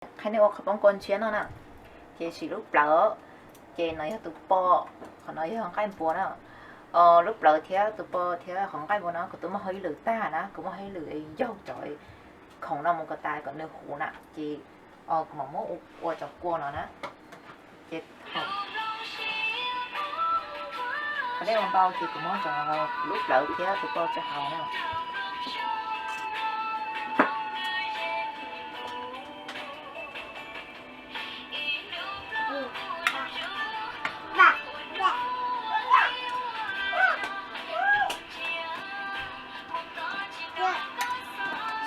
Qhia nej ua qhov poob kua ntshiab no na. Ces siv lub plawv, ces no yog tus po, qhov no yog nqaij npua na. Lub plawv thiab tus po thiab qhov nqaij npua no kuv twb muab hau ib lwm tag na, kuv muab hau ib lwm ncaug cov khoom no mus kom tas kom nws huv na, ces kuv mam muab ua cov kua no na. Ces qhov nej ua npau ces kuv muab cov lub plawv thiab tus po tso hauv na.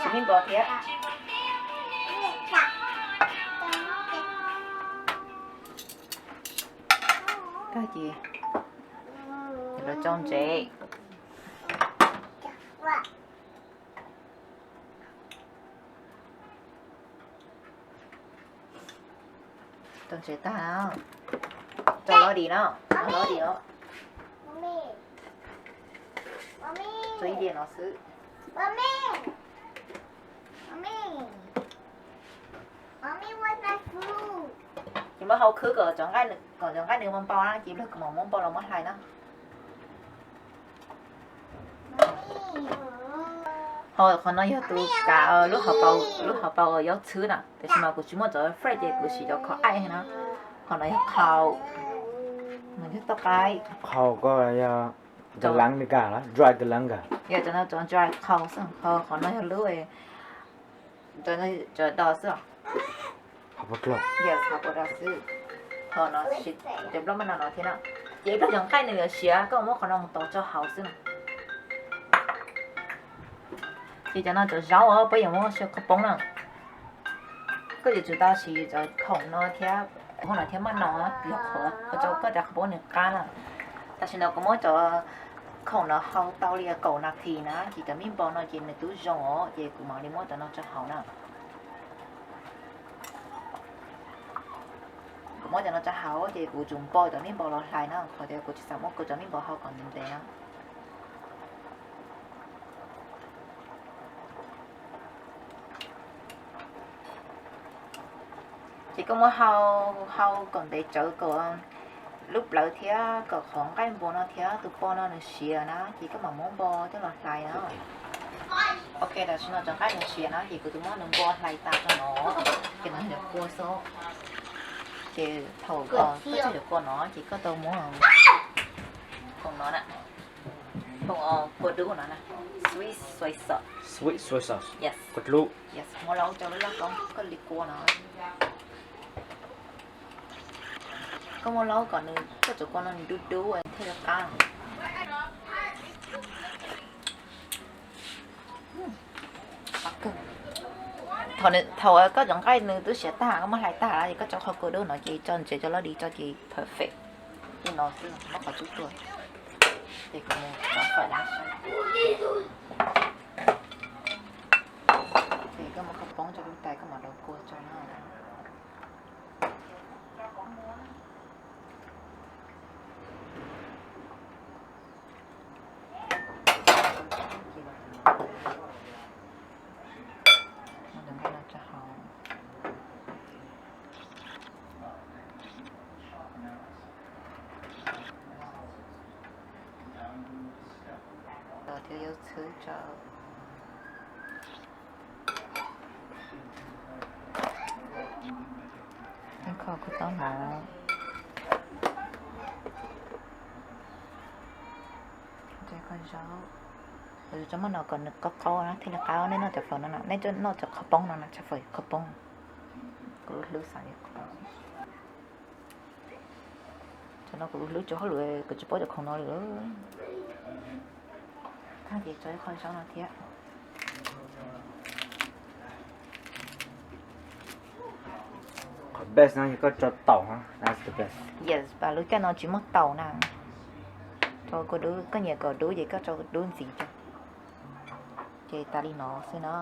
Siv me npau thiab. Tag ces los tso ntsev. Tso ntsev tag, tso lov dim no, lov dim os. Tso ib diav no xwb. Ces muab hau khwb kom cov nqaij nws npau npau na, ces ib pliag kuv mam muab npau los muab hlais na. Ho qhov no yog tus kav lub hauv paus, lub hauv paus uas yob txhwb na, tiam sis mas kuv tsis muaj cov fresh ces kuv siv cov khov aij na. Qhov no yog qhau, no yog toj qaib. Qhau ko yog dlov ka, dry dlov ka. Yog cov no cov dry qhau xwb, ho qhov no yog lub, cov do xwb. Yog qhov do xwb. Ho no, cov nplooj maj no no thiab na. Ces ib pliag cov nqaij nws yuav siav, koj muab qhov no mus tov tso hauv xwb na. Ces cov no cov zaub os, peb yuav muab xyaw qhov poob na. Koj yuav tsum tau siv cov khoom no thiab, khoom no thiab maj no, yog qhov, qhov tso koj cov qhov poob nws qab na. Tam sim no kuv muab cov khoom no hau tau li kaum nas this na, ces cov me npau no ces nws twb zoo os, ces kuv mam li muab cov no tso hauv na. Kuv muab cov no tso hauv ces kuv tsum npau cov me npau los hlais na, qhov tias kuv tsis xav muab kuv cov me npau hau kom ntev ntev na. Ces koj muab hau, hau kom ntev tsawv kom lub plawv thiab kom qhov nqaij npua no thiab tus po no nws siav na, ces koj mam muab npau coj los hlais na. Ok, tam sim no cov nqaij nws siav na, ces kuv twb muab nws npau hlais tas rau no, ces nws yog kua xwb. Ces thaum koj tsis yog kua no ces koj tau muab khoom no na, khoom kua dub no na, sweet soy sauce. Sweet soy sauce. Yes. Kua dub. Yes, muab laub rau lub laj koob koj li kua no. Koj muab laub kom nws, koj cov kua no nws dub dub thiaj li qab. Thaum, thaum koj cov nqaij nws twb siav tag, koj muab hlais tag lawm, koj tso qhov kua dub no ces tso ntsev, tso lov dim tso ces perfect. Li no xwb, muab qhov tsub tuaj. Ces kuv mus rau fawm na. Ces koj muab qhov poob tso lub tais, koj mam rau kua tso na. Muab cov nqaij no tso hauv. Los thiab yob txhwb tso. Kho kua taub hmoov, kho zaub, tso maj no kom nws qaub qaub na thiaj li qab. Nej noj cov fawm no na, nej noj cov qhov poob no na, cov fawm qhov poob. Kuv lub hlwb xav li qhov poob. Cov no kuv lub hlwb tso hauj lwm, kuv tsis paub cov khoom no li. Thaj ces tso ib qho zaub no thiab. Qhov best no yog koj tso taum, that's the best. Yes, lub caij no tsis muaj taum na. Tso kua dub, koj nyiam kom dub ces koj tso dub ntxiv tso. Ces tas li no xwb na.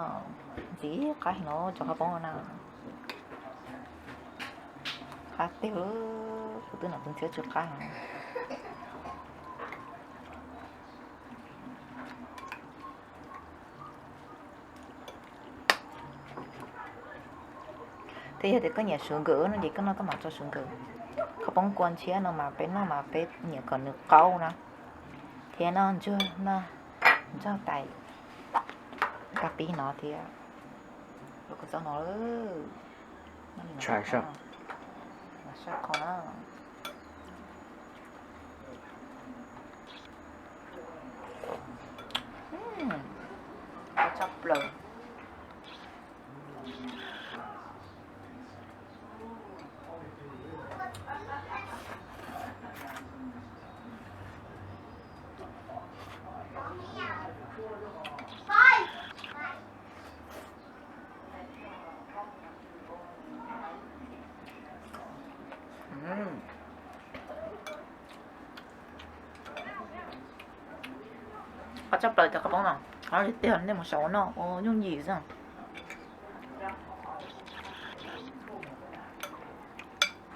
Ntxiv qab heev no, cov qhov poob no na. Qab tiag, kuv twb nom kuv ntxiv tsis qab heev. Thiab yog tias koj nyiam sugar no ces koj noj koj mam tso sugar. Khaub poob kua ntshiab no mas peb noj mas peb nyiam kom nws qaub na. Thiab noj ntsuag, noj ntsuag tais kab pib no thiab. Los kua txob no, tshais sab qhov na. Qab tshaj plaws. Qab tshaj plaws cov qhaub poob no, qhov tiag nej mus xav ua noj ua yooj yim xwb.